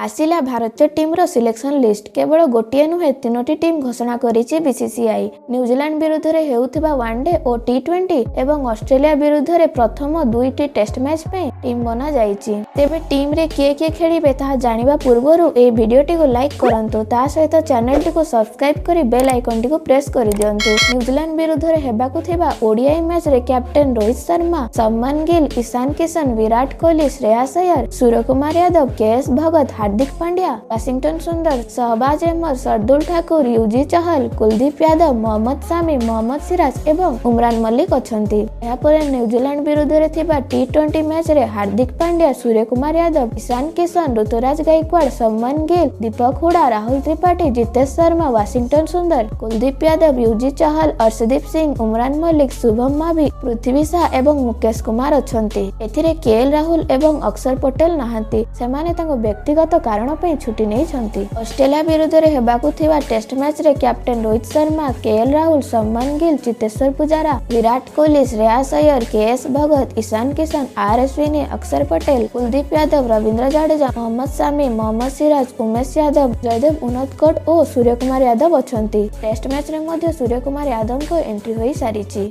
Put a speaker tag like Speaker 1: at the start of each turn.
Speaker 1: ଆସିଲା ଭାରତୀୟ ଟିମ୍ର ସିଲେକ୍ସନ୍ ଲିଷ୍ଟ। କେବଳ ଗୋଟିଏ ନୁହେଁ, ତିନୋଟି ଟିମ୍ ଘୋଷଣା କରିଛି ବିସିସିଆଇ। ନ୍ୟୁଜିଲାଣ୍ଡ ବିରୁଦ୍ଧରେ ହେଉଥିବା ୱାନଡେ ଓ ଟି-20 ଏବଂ ଅଷ୍ଟ୍ରେଲିଆ ବିରୁଦ୍ଧରେ ପ୍ରଥମ ଦୁଇଟି ଟେଷ୍ଟ ମ୍ୟାଚ୍ ପାଇଁ ଟିମ୍ ବନାଯାଇଛି। ତେବେ ଟିମ୍ରେ କିଏ କିଏ ଖେଳିବେ, ତାହା ଜାଣିବା ପୂର୍ବରୁ ଏହି ଭିଡିଓଟିକୁ ଲାଇକ୍ କରନ୍ତୁ। ତା ସହିତ ଚ୍ୟାନେଲଟିକୁ ସବସ୍କ୍ରାଇବ୍ କରି ବେଲ୍ ଆଇକନଟିକୁ ପ୍ରେସ୍ କରିଦିଅନ୍ତୁ। ନ୍ୟୁଜିଲାଣ୍ଡ ବିରୁଦ୍ଧରେ ହେବାକୁ ଥିବା ଓଡିଆଇ ମ୍ୟାଚରେ captain Rohit Sharma, Shubman Gill, Ishan Kishan, Virat Kohli, Shreyas Iyer, Suryakumar Yadav, K S Bhagat, Hardik Pandya, Washington ସୁନ୍ଦର, ଶହବାଜ ଅହମଦ, ଶାର୍ଦୁଲ ଠାକୁର, ୟୁଜି ଚହଲ, କୁଲଦୀପ ଯାଦବ, ମହମ୍ମଦ ସାମି, ମହମ୍ମଦ ସିରାଜ ଏବଂ ଉମରାନ ମଲ୍ଲିକ ଅଛନ୍ତି। ଏହାପରେ ନ୍ୟୁଜିଲାଣ୍ଡ ବିରୁଦ୍ଧରେ ଥିବା ଟି-20 ମ୍ୟାଚରେ ହାର୍ଦ୍ଦିକ ପାଣ୍ଡ୍ୟା, ସୂର୍ଯ୍ୟକୁମାର ଯାଦବ, ଇଶାନ କିଷନ, ଋତୁରାଜ ଗାଇକୱାଡ, ଶୁଭମନ ଗିଲ୍, ଦୀପକ ହୁଡା, ରାହୁଲ ତ୍ରିପାଠୀ, ଜିତେଶ ଶର୍ମା, ୱାଶିଂଟନ ସୁନ୍ଦର, କୁଲଦୀପ ଯାଦବ, ୟୁଜି ଚହଲ, ଅର୍ଶଦୀପ ସିଂ, ଉମରାନ ମଲ୍ଲିକ, ଶୁଭମ ମାଭି, ପୃଥ୍ୱୀ ଶାହ ଏବଂ ମୁକେଶ କୁମାର ଅଛନ୍ତି। ଏଥିରେ କେଏଲ ରାହୁଲ ଏବଂ ଅକ୍ଷର ପଟେଲ ନାହାନ୍ତି। ସେମାନେ ତାଙ୍କ ବ୍ୟକ୍ତିଗତ କାରଣ ପାଇଁ ଛୁଟି ନେଇଛନ୍ତି। ଅଷ୍ଟ୍ରେଲିଆ ବିରୁଦ୍ଧରେ ହେବାକୁ ଥିବା ଟେଷ୍ଟ ମ୍ୟାଚରେ captain Rohit Sharma, KL Rahul, Shubman Gill, Cheteshwar Pujara, Virat Kohli, Shreyas Iyer, K S Bhagat, Ishan Kishan, ଆର୍ ଅଶ୍ୱିନୀ, ଅକ୍ଷର ପଟେଲ, କୁଲଦୀପ ଯାଦବ, ରବୀନ୍ଦ୍ର ଜାଡେଜା, ମହମ୍ମଦ ସାମି, ମହମ୍ମଦ ସିରାଜ, ଉମେଶ ଯାଦବ, ଜୟଦେବ ଉନଦକଟ ଓ ସୂର୍ଯ୍ୟକୁମାର ଯାଦବ ଅଛନ୍ତି। ଟେଷ୍ଟ ମ୍ୟାଚରେ ମଧ୍ୟ ସୂର୍ଯ୍ୟକୁମାର ଯାଦବଙ୍କ ଏଣ୍ଟ୍ରି ହୋଇସାରିଛି।